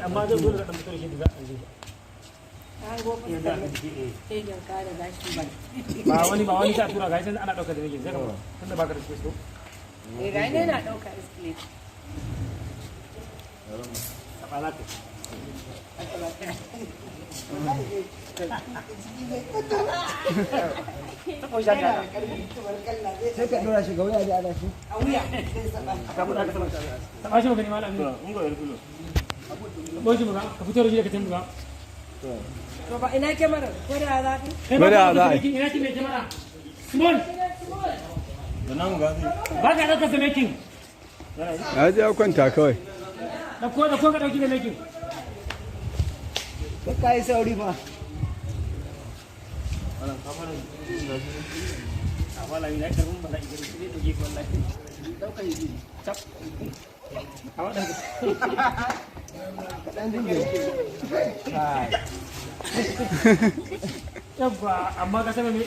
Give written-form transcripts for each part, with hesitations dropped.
Amma zai zo da dan mutum shi da za a yi. Ba wani za a tura ga sai ana dauka da nake zai ka tunda baka da space ko. Eh, ga ni yana ɗauka display. Saba za ka. Haka ba ka. Saba shi haka. Sai ka dora shi ga wuya da ana shi. A wuya zai saba. Ka buɗe haka sama. Saba shi magani malam. Saba shi magani ka fito da shi daga can gaba. To ba ina kyamarar ko da za ka? Kai ba Bari ka a za a ɗauka ina ki mai kyamara. Small. Da namu ga zai. Ba ka ɗaukar sa making. Ya ji ya kwanta kawai. Ɗauko da ko ka ɗauki da making. Ka kai sauri fa. Wannan kamar ga shi. A wala ina karfin ba za a gani sai ɗauke ka wallahi. Daukan yi. Cap. A waɗanda. Kaɗan dinga. Kai. Yabba, amma ka sani me?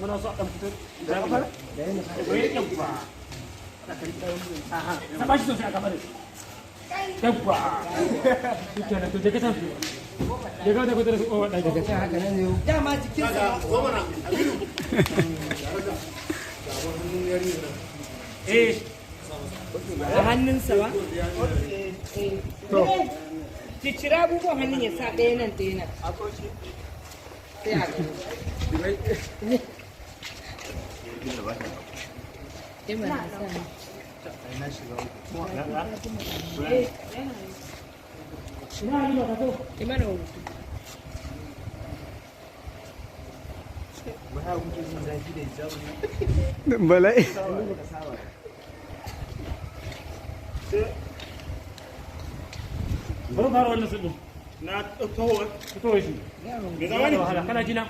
Muna so a ɗan fito. Da kafar? Yabba. Aha, saba shi sosai a kamar. Yabba. Shi kenan, to je ka san. Je ka da kudu da kowa ɗaki. Daga can haka nan ne. Dama jikinsa. Eh, A hannunsa ba? To. Cicira abubuwan hannun ya sa ɗaya nan ɗaya nan. Sai a gani. Eh, mana sa ne. Ina Halima ka so. Eh, mana hoto. Wai haka kuke jin zafi da hijabi? Bala'i. Baka saba. Bari mu fara wannan sulhu. Na taho. Fito shi. Me zama ne? Wahala, kana jina?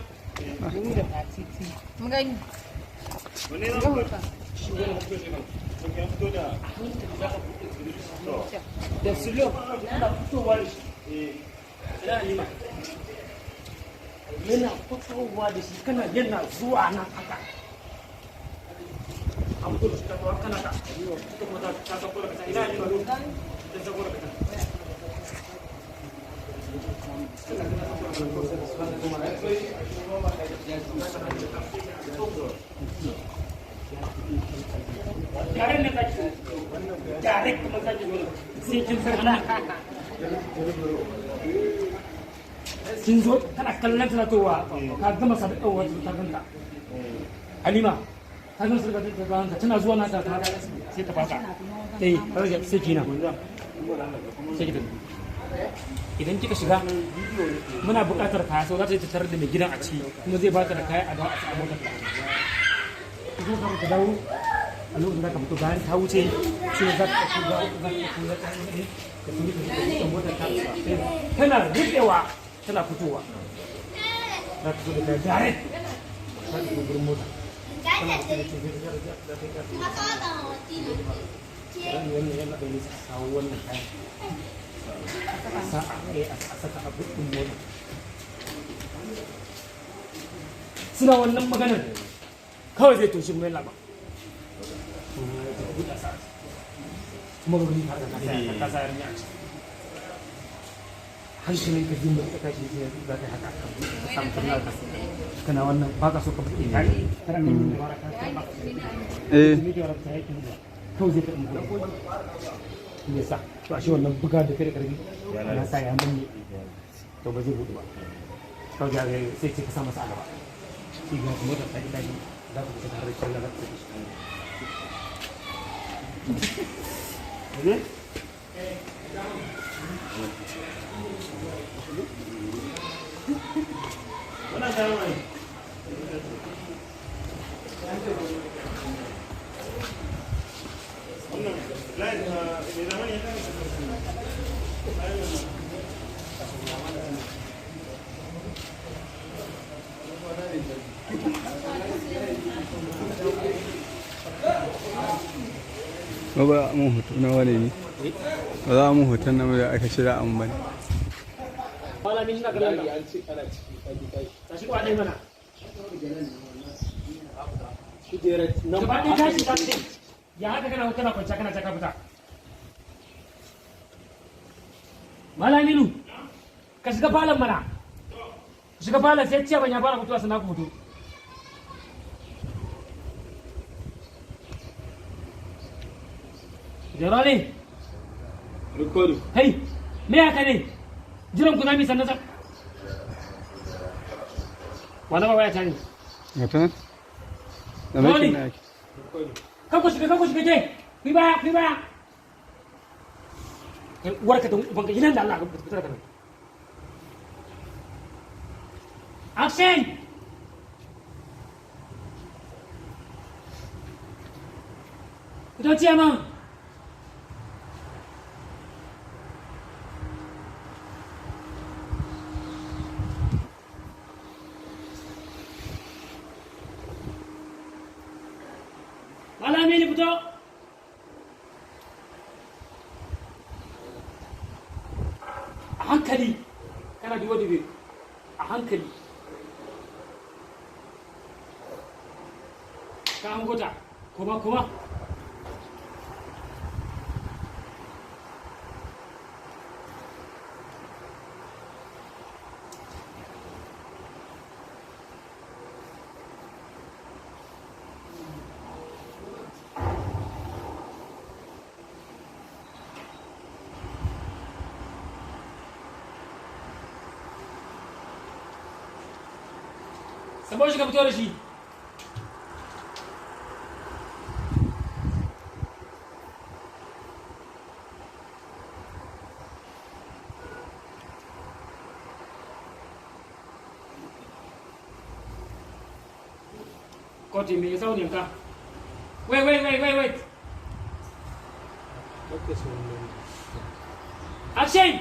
Mun gani. Wanne za mu fito da Da sulo. Yana fitowa da shi. Ina Halima. Yana fitowa da shi kana yana zuwa nan haka. A fito da shi ta kana ka. Ita kuma ta sauko daga can. Ina Halima zo. Ta sauko daga can. Yaren ne zaki direct kuma zaki zo sai kin san hannun kin zo kana kallon tana towa ka gama sadauwa ta ganta Halima ta gama sadauwa ta ganta tana zuwa na ta ta sai ta fasa eh sai kina sai ki tafi. Idan kika shiga muna buƙatar kaya sau za ta yi ta tarar da mai gidan a ciki kuma zai bata da kaya a dawo a ci a motar ta kuma kafin ka dawo a lokacin da ka fito bayan ta wuce sai za ka ɗauko za ka ɗauko za ka ɗauko ka tuni ka shiga motar ta tana rufewa tana fitowa za ta zo da kaya direct za ta zo gurin mota tana fito da ce zai za ta yi ƙarfi wannan yana ɗaya a kawo wannan kayan a sa a saka a buɗin mota suna wannan maganar kawai zai toshe mai laba kuma ga gani haka ka sa yarinya a ciki hankalin ka jin ka tashi sai za ka yi haka ka buɗe ka samu kana ka kana wannan ba ka so ka buɗe ta kana nan yin dabara ka ba ka so Eh. me ke wara ta yake buɗe kawai zai karɓi kuɗi me yasa to ashe wannan buga da kai da ƙarfi ya sa ya manne to ba zai buɗe ba kawai ya sai ce ka sa masa a gaba shi ga motar ta tashi za ku fita tare da shi za ku tafi shi. Wannan kayan wani. Wannan layin mai zamani ya kare. Ba ba mun hoto na wane ne? Ba za mu hoton na da aka shirya an bane. Malamin ina kallon ka. An ce ana ciki ka tashi. Tashi kwa ɗaya mana. Kujerar nan. Gaba ɗaya tashi ta ce. Ya haka kana kwanciya kana ka fita. Malaminu, ka shiga falon mana. Ka shiga falon sai ciyaman ya fara fitowa sannan ku fito. Jera ne? Recording. Hey, me haka ne? Jiran ku zami sannan sa. Wala ba waya ta ne. Ga ta nan. Da mai na yake. Kan ku shiga, kan ku shiga je. Ku yi baya, ku yi baya. Kai uwarka da ubanka yi nan da Allah ka fita daga nan. Action! Fito ciyaman. Malamini fito. A hankali, kana duba dube, a hankali. Ka hango ta, koma koma. Sabo shi ka fito da shi. Koti me yasa wani ka? Wait, wait, wait, wait, wait. Action!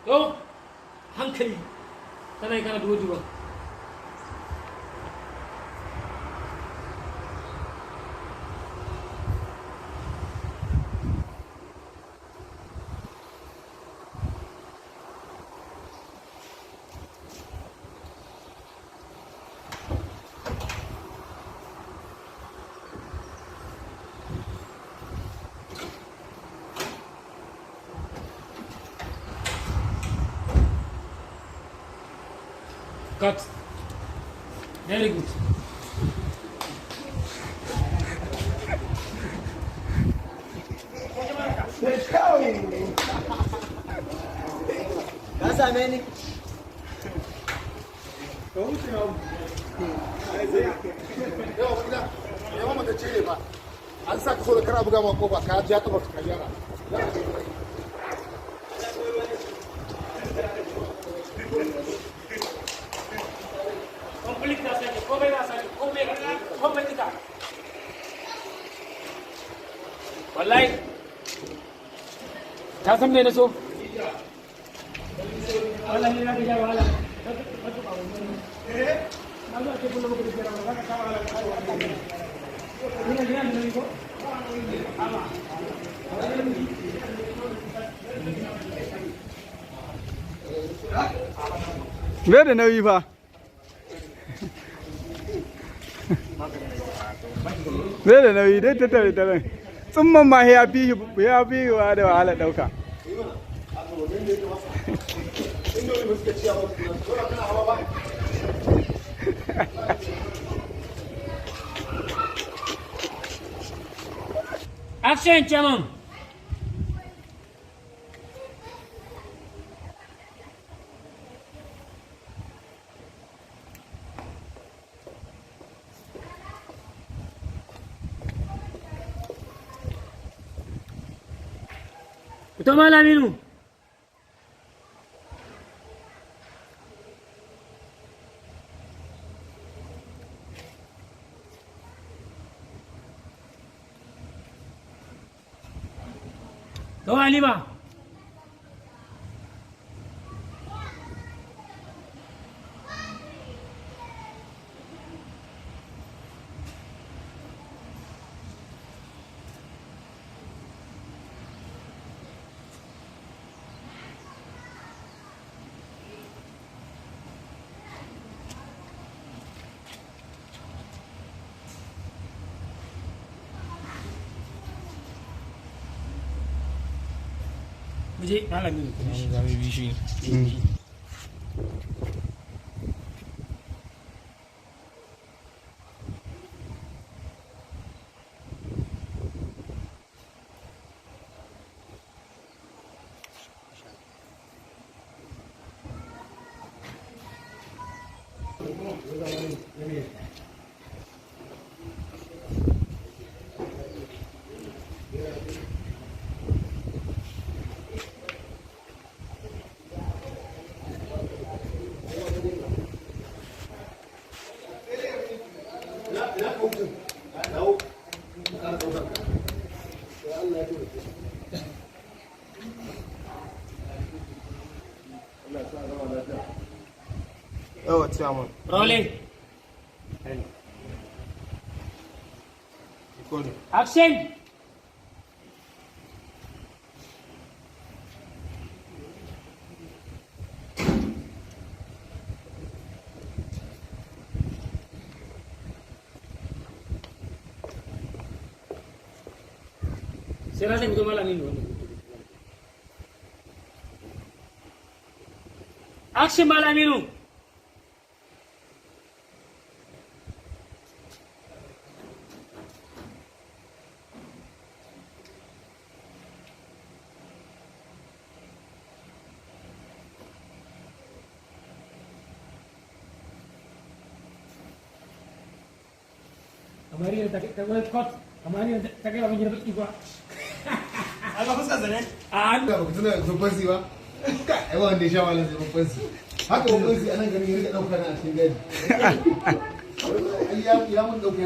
To, hankali. Kana yi kana duba duba. Cut. Very good. Ka same ni? Yawa gida, yawa mata cire ba. An sa ka so da kana buga ma kofa ka ja kafa ka gyara. Complete na sake, komai na sake, komai komai duka. Wallahi, ta san me na so? Wallahi na ga wahala. Na zo ake kullum muku da gyara ba za ka sha wahala ka wahala. Ina gina da nauyi ko? Ama. Bai da nauyi fa. Bai da nauyi dai ta tare tare. Tsumman ma ya fi ya fi wa da wahala dauka. Action, Chairman. Fito Malaminu. To Halima. Je malami ne kuma shi. Za mu bi shi. Ina ka wuce? Dawo. Ka ɗaukar ka. Ya Allah ya taimake. Allah ya sa a gama lafiya. Yawa chairman. Rolling. Recording. Action. Sai na zai fito malami ne wannan. Action malaminu. Kamar yadda ta kai cut, kamar yadda ta kai abin girma kuwa. Ai ba fuskar zane. A Da baka tuna babban si ba? Kai, ai wanda ya sha wahala sai babban si. Haka babban si a nan garin ya rika ɗauka na a cikin gadi. Ai ya mun ɗauka.